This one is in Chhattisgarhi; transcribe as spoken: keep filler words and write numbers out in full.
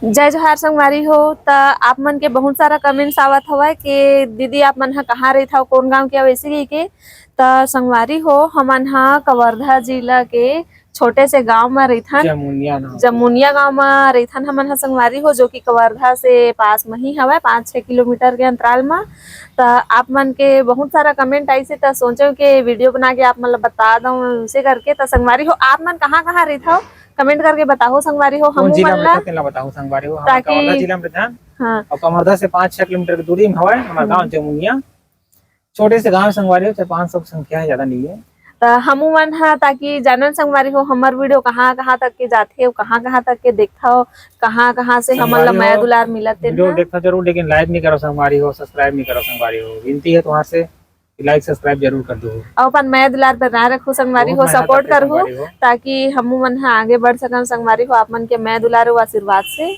जय जोहार संगवारी हो। त आप मन के बहुत सारा कमेंट्स आवत हवय कि दीदी आप मन ह कहाँ रहिथव, कौन गांव के हव, ऐसे कहिके। त संगवारी हो, हमन ह कवर्धा जिला के छोटे से गांव म रहिथन। जमुनिया नाम। जमुनिया गांव म रहिथन हमन ह संगवारी हो, जो कि कवर्धा से पास म ही हवय, पाँच छः किलोमीटर के अंतराल म। त आप मन के बहुत सारा कमेंट आइस हे, त सोचेंव के वीडियो बना के आप मन ल बता दंव उनसे करके। त संगवारी हो, आप मन कहाँ कहाँ रहिथव, कमेंट करके बताहू संगवारी हो। कौन हमू जिला मन में ला था, तेला बताहू संगवारी हो। हमर ताकि कवर्धा जिला में रहिथन। हाँ। और कवर्धा से पाँच छः किलोमीटर की दूरी में हवय हमर हम्म। गांव जमुनिया। छोटे से गांव संगवारी हो, चार पाँच सौ की संख्या है, ज्यादा नहीं है। त हमू मन ह, ताकि जानन संगवारी हो, हमर वीडियो कहाँ कहाँ तक के जाथे, अउ कहाँ कहाँ तक के देखथव, कहाँ कहाँ से हमन ला संगवारी मया हो, दुलार मिलत हे वीडियो ना। देखथव जरूर, लेकिन लाइक नहीं करो संगवारी हो, सब्सक्राइब नहीं करो संगवारी हो। विनती है तुम्हार से कि लाइक सब्सक्राइब जरूर कर दो। अउ अपन मया दुलार बनाए रखू संगवारी बहुत हो, मेहनत सपोर्ट करके करहू, संगवारी हो। ताकि हमू मन ह आगे बढ़ सकन संगवारी हो, आप मन के मया दुलार अउ आशीर्वाद से।